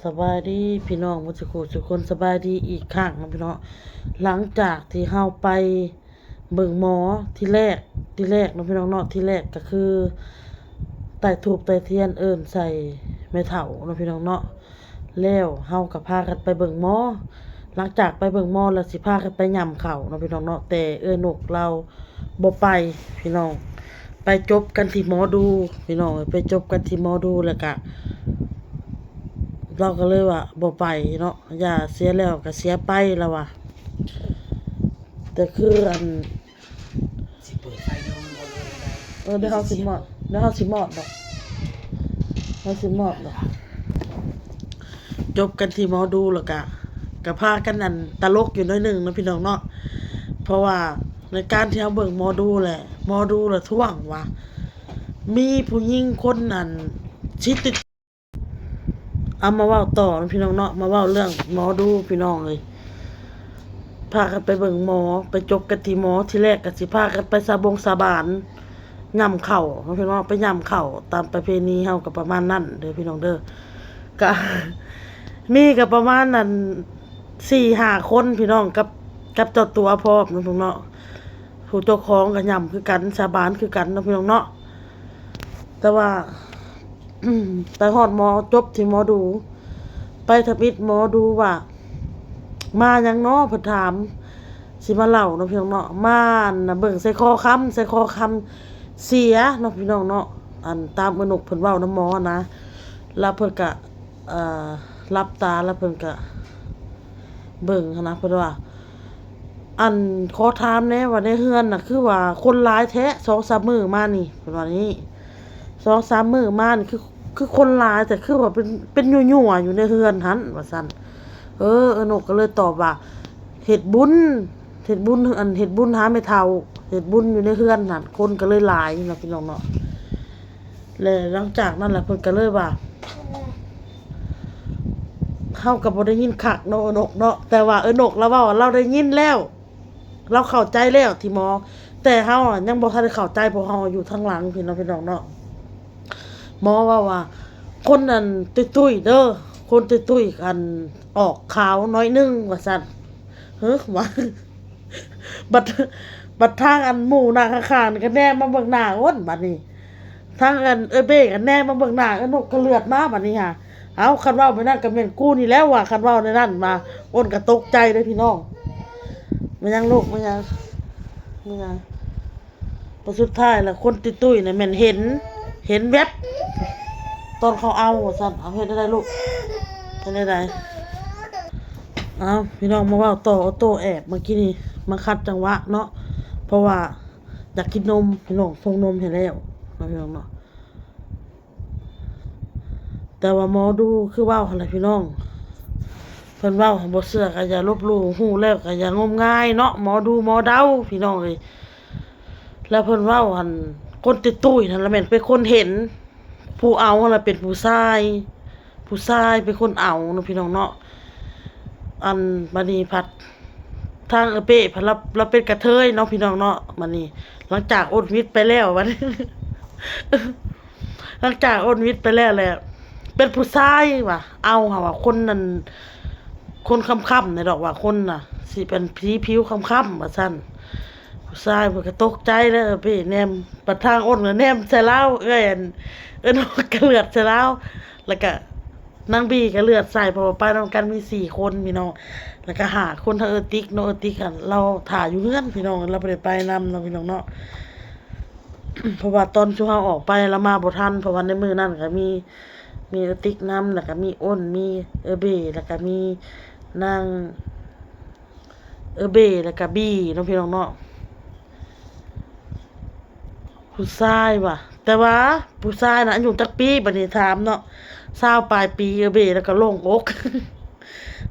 ສະບາຍດີພີ່ນ້ອງໝົດສູ່ຜູ້ສູ່ຄົນ ສະບາຍດີອີກຄັ້ງເນາະພີ່ນ້ອງ. ຫຼັງຈາກທີ່ເຮົາໄປເບິ່ງໝໍທີແລກ ທີແລກເນາະພີ່ນ້ອງເນາະ ທີແລກກໍຄືໄຕ້ທູບໄຕ້ທຽນເອີ້ນໃສ່ແມ່ເຖົ້າເນາະພີ່ນ້ອງເນາະ. ແລ້ວເຮົາກໍພາກັນໄປເບິ່ງໝໍ. ຫຼັງຈາກໄປເບິ່ງໝໍແລ້ວ ຊິພາກັນໄປຫຍ້ຳເຂົ້າເນາະພີ່ນ້ອງເນາະ ແຕ່ເອື້ອຍນົກລາວບໍ່ໄປພີ່ນ້ອງ ໄປຈົບກັນທີ່ໝໍດູພີ່ນ້ອງເອີຍ ໄປຈົບກັນທີ່ໝໍດູ ແລ້ວກະລາວກໍເລີຍວ່າບໍ່ໄປເນາະ ຢ່າ ເສຍແລ້ວກໍເສຍໄປລາວວ່າ. ແຕ່ຄືອັນ ຊິເປີດໄຟນອນບໍ່ ຫຼືວ່າແນວໃດ? ເອີ ດຽວເຮົາຊິມອດ ດຽວເຮົາຊິມອດດອກ ເຮົາຊິມອດດອກ. ຈົບກັນທີ່ໝໍດູ ແລ້ວກະ ກະພາກັນອັນຕະຫຼົກຢູ່ໜ້ອຍໜຶ່ງເນາະພີ່ນ້ອງເນາະ ເພາະວ່າໃນການທີ່ເຮົາເບິ່ງໝໍດູແຫຼະ ໝໍດູລະທ້ວງວ່າ ມີຜູ້ຍິງຄົນອັນຊິຕິດ ເອົາມາເວົ້າຕໍ່ເນາະພີ່ນ້ອງເນາະ ມາເວົ້າເລື່ອງໝໍດູພີ່ນ້ອງເອີຍ. ພາກັນໄປເບິ່ງໝໍ ໄປຈົບກັນທີ່ໝໍ ທີແລກກໍຊິພາກັນໄປສາບົງສາບານ ຫຍ້ຳເຂົ້າເນາະພີ່ນ້ອງ ໄປຫຍ້ຳເຂົ້າ ຕາມປະເພນີເຮົາກໍປະມານນັ້ນເດີພີ່ນ້ອງເດີ. ກະ ມີກໍປະມານອັນ ສີ່ຫ້າຄົນພີ່ນ້ອງ ກັບ ກັບເຈົ້າຕົວພ້ອມເນາະພີ່ນ້ອງເນາະ ຜູ້ເຈົ້າຂອງກໍຫຍ້ຳຄືກັນ ສາບານຄືກັນເນາະພີ່ນ້ອງເນາະ. ແຕ່ວ່າ ໄປຮອດໝໍ ຈົບທີ່ໝໍດູ ໄປທຳອິດໝໍດູວ່າ ມາຫຍັງເນາະ ເພິ່ນຖາມ ຊິມາເລົ່າເນາະພີ່ນ້ອງເນາະ ມາອັນນະ ເບິ່ງໃສ່ຄໍຄຳ ໃສ່ຄໍຄຳເສຍເນາະພີ່ນ້ອງເນາະ. ອັນຕາມເອື້ອນົກເພິ່ນເວົ້ານຳໝໍນະ ແລ້ວເພິ່ນກະ ເອີ ຫຼັບຕາ ແລ້ວເພິ່ນກະເບິ່ງຫັ້ນນະ ເພິ່ນວ່າ ອັນ ຂໍຖາມແດ່ວ່າໃນເຮືອນນະ ຄືວ່າຄົນຫຼາຍແທ້ ສອງສາມມື້ມານີ້ ເພິ່ນວ່ານີ້ ສອງສາມມື້ມານີ້ ຄື ຄືຄົນຫຼາຍ ແຕ່ຄືວ່າເປັນ ເປັນຍົວໆຢູ່ໃນເຮືອນຫັ້ນ ວ່າຊັ້ນ. ເອີ ເອື້ອນົກກໍເລີຍຕອບວ່າ ເຮັດບຸນ ເຮັດບຸນ ອັນ ເຮັດບຸນຫາແມ່ເຖົ້າ ເຮັດບຸນຢູ່ໃນເຮືອນຫັ້ນ ຄົນກໍເລີຍຫຼາຍເນາະພີ່ນ້ອງເນາະ. ແລະ ຫຼັງຈາກນັ້ນລະເພິ່ນກໍເລີຍວ່າ ເຮົາກໍບໍ່ໄດ້ຍິນຄັກເນາະເອື້ອນົກເນາະ ແຕ່ວ່າເອື້ອນົກລາວເວົ້າວ່າລາວໄດ້ຍິນແລ້ວ ລາວເຂົ້າໃຈແລ້ວທີ່ໝໍ ແຕ່ເຮົາອະຍັງບໍ່ທັນໄດ້ເຂົ້າໃຈ ເພາະເຮົາຢູ່ທາງຫຼັງພີ້ເນາະພີ່ນ້ອງເນາະ. ໝໍເວົ້າວ່າ ຄົນອັນຕຸ້ຍໆເດີ ຄົນຕຸ້ຍໆ ອັນອອກຂາວໜ້ອຍໜຶ່ງວ່າຊັ້ນ. ເຮີ ວ່າ ບັດ ບັດທາງອັນໝູ່ນັ່ງຂ້າງໆນີ້ກໍແນມມາເບິ່ງໜ້າອ້ນ ບັດນີ້ ທາງອັນເອື້ອຍເບ້ກໍແນມມາເບິ່ງໜ້າເອື້ອຍນົກ ກໍເລືອດມາບັດນີ້ຫາ. ເອົ້າ ຄັນເວົ້າແບບນັ້ນກໍແມ່ນກູນີ້ແລ້ວວ່າ ຄັນເວົ້າແນວນັ້ນມາ ອ້ນກໍຕົກໃຈເດ້ພີ່ນ້ອງ. ແມ່ນຫຍັງລູກ ແມ່ນຫຍັງ ແມ່ນຫຍັງ? ແຕ່ສຸດທ້າຍລະຄົນຕຸ້ຍໆນະແມ່ນເຫັນ ເຫັນແວັບຕອນເຂົາເອົາວ່າຊັ້ນ. ເອົາ ເຮັດແນວໃດລູກ ເຮັດແນວໃດ? ເອົາ ພີ່ນ້ອງ ມາເວົ້າຕໍ່ ໂອໂຕ້ແອບເມື່ອກີ້ນີ້ ມາຂັດຈັງຫວະເນາະ ເພາະວ່າຢາກກິນນົມ ພີ່ນ້ອງ ສົ່ງນົມໃຫ້ແລ້ວເນາະ ພີ່ນ້ອງເນາະ. ແຕ່ວ່າໝໍດູຄືເວົ້າຫັ້ນແຫຼະພີ່ນ້ອງ ເພິ່ນເວົ້າໃຫ້ບໍ່ເຊື່ອກໍຢ່າລົບຫຼູ່ ຮູ້ແລ້ວກໍຢ່າງົມງາຍເນາະ ໝໍດູໝໍເດົາ ພີ່ນ້ອງເອີຍ. ແລ້ວເພິ່ນເວົ້າຫັ້ນ ຄົນຕຸ້ຍໆຫັ້ນລະແມ່ນເປັນຄົນເຫັນ ຜູ້ເອົາຫັ້ນລະເປັນຜູ້ຊາຍ ຜູ້ຊາຍເປັນຄົນເອົາເນາະ ພີ່ນ້ອງເນາະ. ອັນ ບາດນີ້ພັດ ທາງເອື້ອຍເປ້ພັດລາວ ລາວເປັນກະເທີຍເນາະ ພີ່ນ້ອງເນາະ. ບາດນີ້ຫຼັງຈາກອົດຫວິດໄປແລ້ວ ບາດນີ້ ຫຼັງຈາກອົດຫວິດໄປແລ້ວແຫຼະ ເປັນຜູ້ຊາຍວ່າ ເອົາຫາວ່າຄົນນັ້ນ ຄົນຄ້ຳໆນີ້ດອກວ່າ ຄົນນະ ຊິເປັນສີຜິວຄ້ຳໆວ່າຊັ້ນ. ຜູ້ຊາຍເພິ່ນກໍຕົກໃຈແລ້ວ ເອື້ອຍເປ້ແນມ ບັດທາງອົດກໍແນມໃສ່ລາວ ເອື້ອຍ ອັນ ເອື້ອຍນົກກໍເລືອດໃສ່ລາວ ແລ້ວກະ ນາງບີກໍເລືອດໃສ່ ເພາະວ່າໄປນຳກັນມີສີ່ຄົນພີ່ນ້ອງ ແລ້ວກໍຫ້າຄົນ ທັງເອື້ອຍຕິກເນາະ ເອື້ອຍຕິກຫັ້ນລາວຖ້າຢູ່ເຮືອນພີ່ນ້ອງ ລາວບໍ່ໄດ້ໄປນຳເນາະ ພີ່ນ້ອງເນາະ. ເພາະວ່າຕອນຊຸມເຮົາອອກໄປລາວມາບໍ່ທັນ ເພາະວ່າໃນມື້ນັ້ນກໍມີ ມີເອື້ອຍຕິກນຳ ແລ້ວກໍມີອົນ ມີເອື້ອຍເບ້ ແລ້ວກໍມີນາງ ເອື້ອຍເບ້ ແລ້ວກໍບີເນາະ ພີ່ນ້ອງເນາະ. ຜູ້ຊາຍວ່າ ແຕ່ວ່າຜູ້ຊາຍນະອາຍຸຈັກປີ ບາດນີ້ຖາມເນາະ ຊາວປາຍປີ ເອື້ອຍເບ້ ແລ້ວກໍໂລ່ງອົກ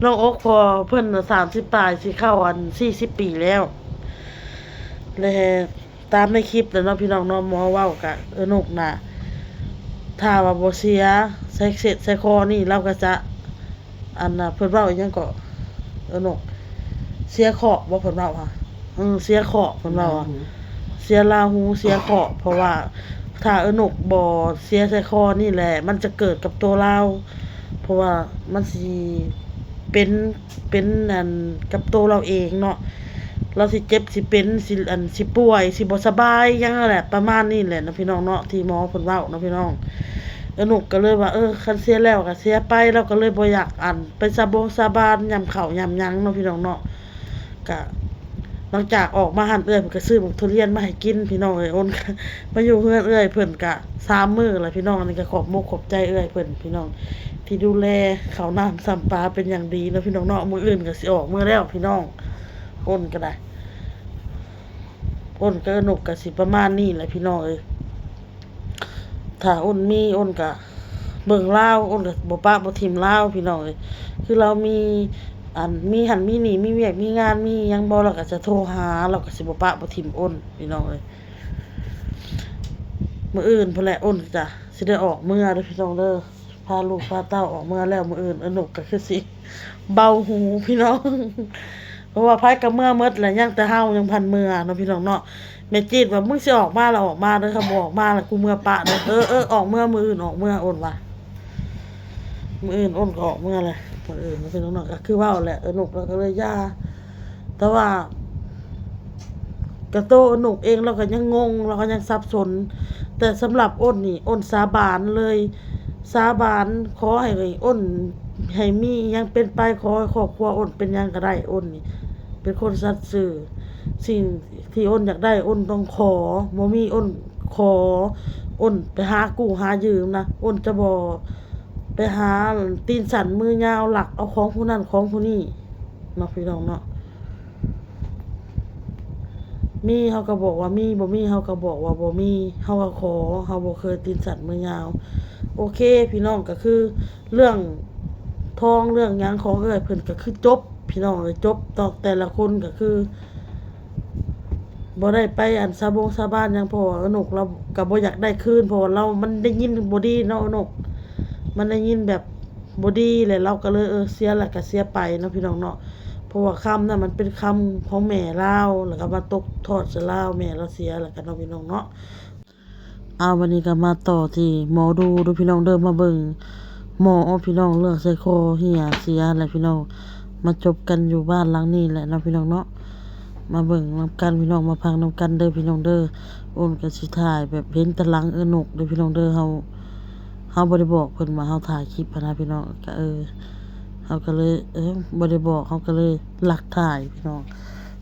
ໂລ່ງອົກ ເພາະວ່າເພິ່ນນະສາມສິບປາຍ ຊິເຂົ້າອັນສີ່ສິບປີແລ້ວ. ແລະ ຕາມໃນຄລິບແຫຼະເນາະ ພີ່ນ້ອງເນາະ ໝໍເວົ້າກະ ເອື້ອຍນົກນະ ຖ້າວ່າບໍ່ເສຍໃສ່ເສດໃສ່ຄໍນີ້ ລາວກໍຈະ ອັນນະ ເພິ່ນເວົ້າອີ່ຫຍັງເກາະ ເອື້ອຍນົກ ເສຍເຄາະບໍ່ ເພິ່ນເວົ້າຫະ? ເອີ ເສຍເຄາະ ເພິ່ນເວົ້າຫະ ລາຫູ ເສຍລາຫູ ເສຍເຄາະ ເພາະວ່າຖ້າເອື້ອຍນົກບໍ່ເສຍໃສ່ຄໍນີ້ແຫຼະ ມັນຈະເກີດກັບຕົວລາວ ເພາະວ່າມັນຊິເປັນ ເປັນອັນກັບໂຕລາວເອງເນາະ ລາວຊິເຈັບ ຊິເປັນ ຊິອັນ ຊິປ່ວຍ ຊິບໍ່ສະບາຍຫຍັງຫັ້ນແຫຼະ ປະມານນີ້ແຫຼະເນາະພີ່ນ້ອງເນາະ ທີ່ໝໍເພິ່ນເວົ້າເນາະພີ່ນ້ອງ. ເອື້ອຍນົກກໍເລີຍວ່າ ເອີ ຄັນເສຍແລ້ວກໍເສຍໄປ ລາວກໍເລີຍບໍ່ຢາກອັນ ໄປສາບົງສາບານ ຫຍ້ຳເຂົ້າຫຍ້ຳຫຍັງເນາະພີ່ນ້ອງເນາະ. ກະຫຼັງຈາກອອກມາຫັ້ນ ເອື້ອຍເພິ່ນກະຊື້ບັກທຸລຽນມາໃຫ້ກິນພີ່ນ້ອງເອີຍ. ໂອນ ມາຢູ່ເຮືອນເອື້ອຍເພິ່ນກະສາມມື້ແລ້ວພີ່ນ້ອງ. ອັນນີ້ກະຂອບມົກຂອບໃຈເອື້ອຍເພິ່ນພີ່ນ້ອງ ທີ່ດູແລເຂົ້ານ້ຳຊ້ຳປາເປັນຢ່າງດີເນາະພີ່ນ້ອງເນາະ. ມື້ອື່ນກະຊິອອກເມືອແລ້ວພີ່ນ້ອງ ໂອນກະໄດ້. ໂອນກັບເອື້ອຍນົກກະຊິປະມານນີ້ແຫຼະພີ່ນ້ອງເອີຍ. ຖ້າໂອນມີ ໂອນກະເບິ່ງລາວ ໂອນກະບໍ່ປະບໍ່ຖິ້ມລາວພີ່ນ້ອງເອີຍ. ຄືລາວມີອັນ ມີຫັ້ນມີນີ້ ມີວຽກມີງານ ມີຫຍັງບໍ່ ລາວກະຈະໂທຫາ ລາວກະຊິບໍ່ປະບໍ່ຖິ້ມໂອນພີ່ນ້ອງເອີຍ. ມື້ອື່ນພຸ້ນແຫຼະ ໂອນກະຈະຊິໄດ້ອອກເມືອເດີພີ່ນ້ອງເດີ ພາລູກພາເຕົ້າອອກເມືອແລ້ວ. ມື້ອື່ນເອື້ອຍນົກກະຄືຊິເບົາຫູພີ່ນ້ອງ ເພາະວ່າໃຜກະເມືອໝົດແຫຼະ ຍັງແຕ່ເຮົາຍັງພັນເມືອເນາະພີ່ນ້ອງເນາະ. ແມ່ຈີດວ່າ ມຶງຊິອອກມາລະອອກມາເດີ ຄັນບໍ່ອອກມາລະກູເມືອປະເດີ. ເອີ ເອີ ອອກເມືອ ມື້ອື່ນອອກເມືອ ໂອນວ່າ ມື້ອື່ນໂອນກໍອອກເມືອແຫຼະ. ມື້ອື່ນພີ່ນ້ອງເນາະ ກະຄືເວົ້າແຫຼະ ເອື້ອຍນົກລາວກະເລີຍຢ່າ ແຕ່ວ່າກະໂຕເອື້ອຍນົກເອງລາວກະຍັງງົງ ລາວກະຍັງສັບສົນ. ແຕ່ສຳລັບໂອນນີ້ ໂອນສາບານເລີຍ ສາບານຂໍໃຫ້ໂອນ ໃຫ້ມີຫຍັງເປັນໄປ ຂໍໃຫ້ຄອບຄົວໂອນເປັນຫຍັງກະໄດ້. ໂອນນີ້ເປັນຄົນສັດຊື່ ສິ່ງທີ່ໂອນຢາກໄດ້ ໂອນຕ້ອງຂໍ ບໍ່ມີໂອນຂໍ ໂອນໄປຫາກູ້ຫາຢືມນະ ໂອນຈະບໍ່ໄປຫາຕີນສັ້ນມືຍາວ ລັກເອົາຂອງຜູ້ນັ້ນຂອງຜູ້ນີ້ເນາະພີ່ນ້ອງເນາະ. ມີເຮົາກໍບອກວ່າມີ ບໍ່ມີເຮົາກໍບອກວ່າບໍ່ມີ ເຮົາກໍຂໍ ເຮົາບໍ່ເຄີຍຕີນສັ້ນມືຍາວ. ໂອເຄພີ່ນ້ອງ ກໍຄືເລື່ອງທອງເລື່ອງຫຍັງຂອງເອື້ອຍເພິ່ນກໍຄືຈົບພີ່ນ້ອງເອີຍ ຈົບ. ແຕ່ລະຄົນກໍຄືບໍ່ໄດ້ໄປອັນສາບົງສາບານຫຍັງ ເພາະວ່າເອື້ອຍນົກລາວກໍບໍ່ຢາກໄດ້ຄືນ ເພາະວ່າລາວ ມັນໄດ້ຍິນບໍ່ດີເນາະເອື້ອຍນົກ ມັນໄດ້ຍິນແບບ ບໍ່ດີແຫຼະ ລາວກໍເລີຍ ເອີ ເສຍແລ້ວກໍເສຍໄປເນາະພີ່ນ້ອງເນາະ. ເພາະວ່າຄຳນັ້ນມັນເປັນຄຳຂອງແມ່ລາວ ແລ້ວກໍມາຕົກທອດໃສ່ລາວ ແມ່ລາວເສຍແລ້ວກໍເນາະພີ່ນ້ອງເນາະ. ເອົາ ບັດນີ້ກໍມາຕໍ່ທີ່ໝໍດູເດີພີ່ນ້ອງເດີ ມາເບິ່ງໝໍພີ່ນ້ອງ ເລື່ອງໃສ່ຄໍເຫຍເສຍແຫຼະພີ່ນ້ອງ ມາຈົບກັນຢູ່ບ້ານຫຼັງນີ້ແຫຼະເນາະພີ່ນ້ອງເນາະ. ມາເບິ່ງນຳກັນພີ່ນ້ອງ ມາຟັງນຳກັນເດີພີ່ນ້ອງເດີ. ໂອນກໍຊິຖ່າຍແບບເຫັນແຕ່ຫຼັງເອື້ອຍນົກເດີພີ່ນ້ອງເດີ ເຮົາ ເຮົາບໍ່ໄດ້ບອກເພິ່ນວ່າເຮົາຖ່າຍຄລິບຫັ້ນນະພີ່ນ້ອງ ກະ ເອີ ເຮົາກະເລີຍ ເອີ ບໍ່ໄດ້ບອກ ເຮົາກະເລີຍລັກຖ່າຍພີ່ນ້ອງ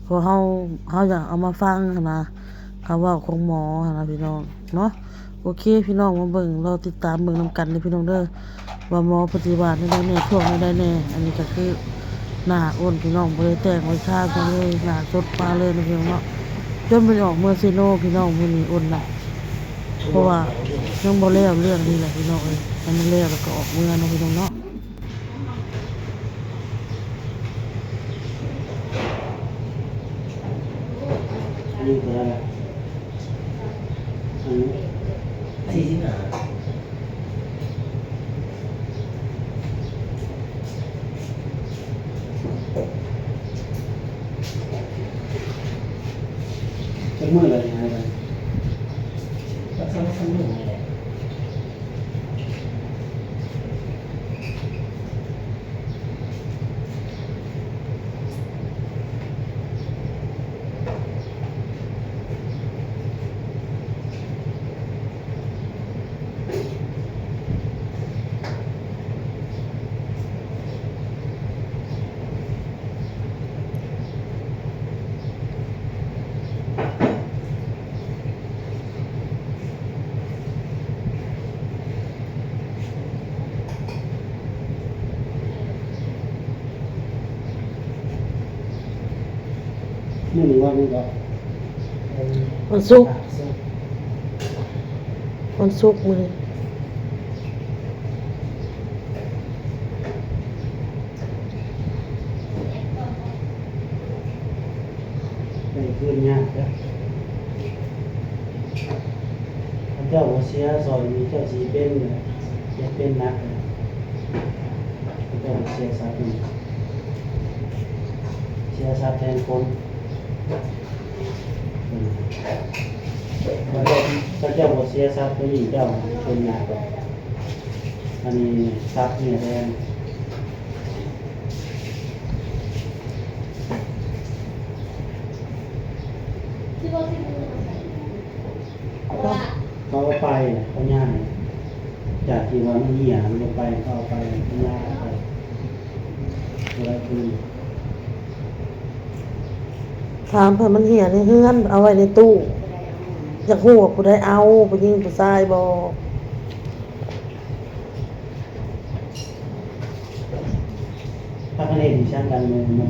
ເພາະເຮົາ ເຮົາຢາກເອົາມາຟັງຫັ້ນນະ ຄຳເວົ້າຂອງໝໍຫັ້ນນະພີ່ນ້ອງເນາະ. ໂອເຄພີ່ນ້ອງ ມາເບິ່ງ ລໍຕິດຕາມເບິ່ງນຳກັນເດີພີ່ນ້ອງເດີ ວ່າໝໍເພິ່ນຊິວ່າແນວໃດແດ່ ທ້ວງແນວໃດແດ່. ອັນນີ້ກະຄື ໜ້າໂອນພີ່ນ້ອງ ບໍ່ໄດ້ແຕ່ງໄວ້ທາຫຍັງເລີຍ ໜ້າສົດມາເລີຍນະພີ່ນ້ອງເນາະ. ຈົນໄປອອກເມືອເຊໂນພີ່ນ້ອງ ມື້ນີ້ໂອນນະ ເພາະວ່າຍັງບໍ່ແລ້ວເລື່ອງນີ້ແຫຼະພີ່ນ້ອງເອີຍ ໃຫ້ມັນແລ້ວແລ້ວກໍອອກເມືອເນາະພີ່ນ້ອງເນາະ. ອາຍຸເທົ່າໃດລະ? ອາຍຸ ສີ່ສິບຫ້າ. ຈັກມື້ແລ້ວທີ່ຫາຍໄປ? ສອງສາມມື້ນີ້ແຫຼະ. ມື້ນີ້ວັນຫຍັງເກາະ? ວັນສຸກ ວັນສຸກມື້ນີ້. ໄດ້ຄືນຍາກເດີ້ ເຂົາເຈົ້າບໍ່ເສຍຊ່ອຍນີ້ ເຈົ້າຊິເປັນ ເຮັດເປັນໜັກ ເຂົາເຈົ້າບໍ່ເສຍສັດນີ້ ເສຍສັດແທນຄົນ. ເອີ ເຂົາເຈົ້າ ເຂົາເຈົ້າບໍ່ເສຍສັດໂຕນີ້ ເຈົ້າເປັນໜັກ. ອັນນີ້ສັກເຫື່ອແດງ ເຂົາເອົາໄປ ເຂົາຍ້າຍ ຈາກທີ່ວ່າມັນເຫື່ອລົງໄປ ເຂົາເອົາໄປ ເຂົາຍ້າຍໄປ ບໍ່ໄດ້ຄືນ. ຖາມເພິ່ນ ມັນເຫື່ອໃນເຮືອນ ເອົາໄວ້ໃນຕູ້ ຢາກຮູ້ວ່າຜູ້ໃດເອົາ ຜູ້ຍິງຜູ້ຊາຍບໍ່? ພາກັນເຮັດອີ່ຫຍັງກັນມື້ນີ້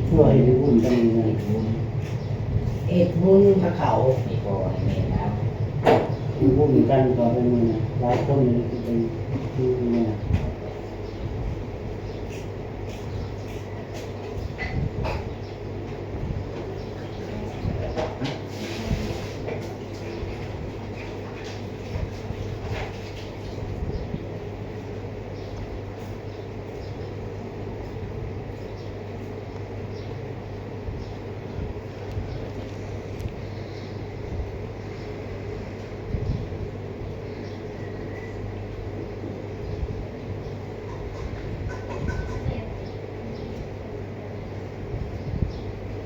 ຄືວ່າເຮັດບຸນກັນມື້ນີ້? ເຮັດບຸນກັບເຂົາ ໃຫ້ພໍ່ໃຫ້ແມ່ລາວ ເຮັດບຸນກັນກໍເປັນມື້ນີ້ ຫຼາຍຄົນຢູ່ ເປັນ ຢູ່ນີ້ນະ.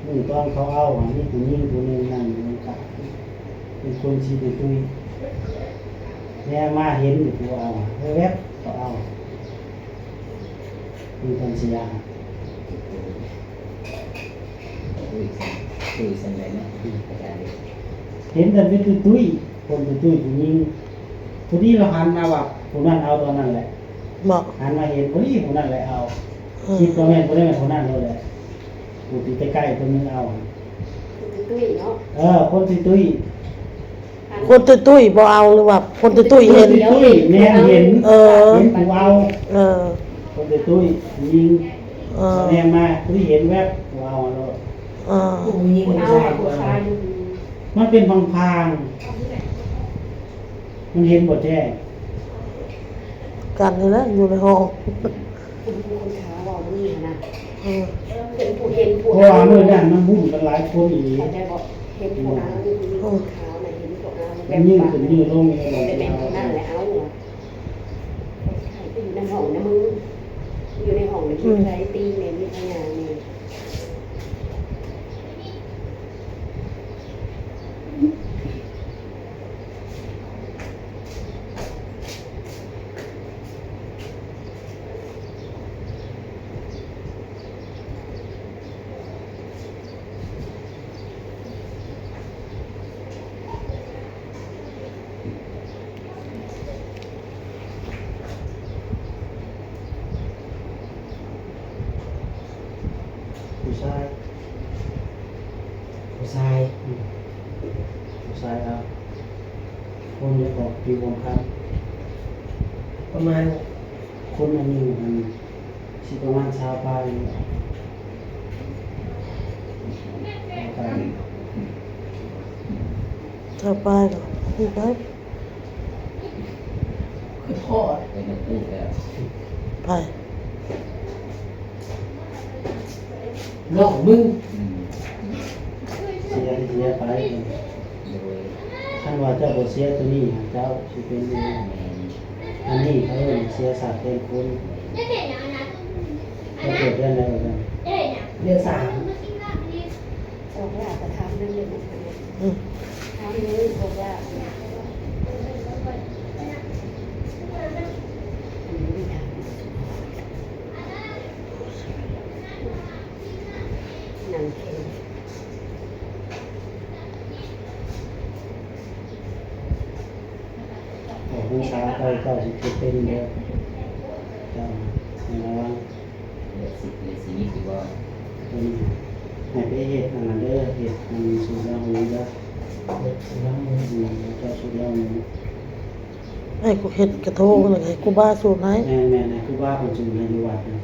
ມື້ຕອນເຂົາເອົາ ມີຜູ້ຍິງຜູ້ໜຶ່ງນັ່ງຢູ່ຂ້າງໆ ເປັນຄົນຊີ້ຕຸ້ຍໆ ແນມມາເຫັນຢູ່ຜູ້ເອົາ ແວບໆ ເຂົາເອົາ ມື້ຕອນເສຍ ຕຸ້ຍ ຕຸ້ຍສ່ຳໃດເນາະ ອາຈານ ເຫັນແຕ່ເປັນຕຸ້ຍໆ ຄົນຕຸ້ຍໆ ຜູ້ຍິງ ພໍດີລາວຫັນມາວ່າຜູ້ນັ້ນເອົາຕອນນັ້ນແຫຼະ ບໍ່ ຫັນມາເຫັນພໍດີຜູ້ນັ້ນແຫຼະເອົາ ເອີ ຄິດວ່າແມ່ນຜູ້ໃດແມ່ນຜູ້ນັ້ນໂລດແຫຼະ ຜູ້ທີ່ໃກ້ໆ ຄົນໜຶ່ງເອົາ ຜູ້ຕຸ້ຍໆ ເນາະ ເອີ ຄົນຕຸ້ຍໆ ຄົນຕຸ້ຍໆ ບໍ່ເອົາ ຫຼືວ່າຄົນຕຸ້ຍໆ ເຫັນ? ຕຸ້ຍໆ ແມ່ນເຫັນ ເອີ ເຫັນຜູ້ເອົາ ເອີ ຄົນຕຸ້ຍໆ ຜູ້ຍິງ ເອີ ແນມມາ ຜູ້ທີ່ເຫັນແວບ ຜູ້ເອົາໂລດ ເອີ ຜູ້ຍິງຜູ້ຊາຍ ຜູ້ຊາຍ ມັນເປັນພາງໆ ມັນເຫັນບໍ່ແຈ້ງ ກັນນີ້ແຫຼະ ຢູ່ໃນຫ້ອງ ເປັນຜູ້ຄົນຂາວເວົ້ານີ້ນະ ເອີ ເປັນຜູ້ເຫັນຜູ້ ເພາະວ່າມື້ນັ້ນມັນບຸນກັນຫຼາຍຄົນອີ່ຫຼີ ເຫັນພວກເຮົາ ເປັນຜູ້ຍິງຂາວນະ ເຫັນພວກເຮົາ ມັນຍື່ນຍື້ລົງຢູ່ໃນບ່ອນ ແມ່ນຜູ້ນັ້ນແຫຼະເອົາ ຢູ່ໃນຫ້ອງນະ ມຶງ ຢູ່ໃນຫ້ອງນີ້ ມີໃຜຕີແດ່ ມີພະຍານແດ່? ຜູ້ຊາຍ ຜູ້ຊາຍ ອືມ ຜູ້ຊາຍເອົາ ຄົນຢາກອອກຜິວອອກຄຳ ປະມານ ຄົນອາຍຸ ອັນ ຊິປະມານຊາວປາຍນີ້ແຫຼະ ຊາວປາຍ ຊາວປາຍ ຄືກັນ ຄືພໍ ໄປ ນ້ອງມຶງ ເສຍ ເສຍໄປ ຄັນວ່າເຈົ້າບໍ່ເສຍໂຕນີ້ ເຈົ້າຊິເປັນຢູ່ ອັນນີ້ເຂົາເອີ້ນເສຍຊາດແທນຄຸນ ເຈົ້າເກີດເດືອນໃດກັນ? ເດືອນສາມ ອອກຫຼ້າກໍຖາມເລື່ອງເດ້ ອືມ ຖາມເລື່ອງອອກຫຼ້າ ອັນນີ້ຖາມ ນັ່ງເຄງ ອອກພັນສາໄປເຈົ້າຊິເປັນເດີ ເຈົ້າໃຫ້ລະວັງ ເລືອດຊິ ເລືອດຊິມີຄືບໍ່ ອືມ ໃຫ້ໄປເຮັດອັນນັ້ນເດີ ເຮັດອັນສູດລາຫູເດີ ເຮັດສູດລາຫູ ອືມ ເຈົ້າສູດລາຫູ ໃຫ້ກູເຮັດກະໂທງ ແລ້ວໃຫ້ຄູບາສູດໃຫ້ ແມ່ນໆ ໃຫ້ຄູບາເພິ່ນສູດໃຫ້ຢູ່ວັດນະ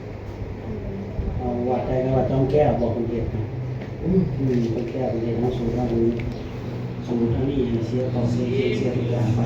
ເອົາວັດໃດກໍວັດຈອມແກ້ວ ບອກເພິ່ນເຮັດນະ ອືມ ອືມ ເພິ່ນແກ້ວເພິ່ນເຮັດເຮົາສູດເຮົາ ສູດເຮົານີ້ໃຫ້ເສຍຂອງເສຍເຂດເສຍທຸກຢ່າງໄປ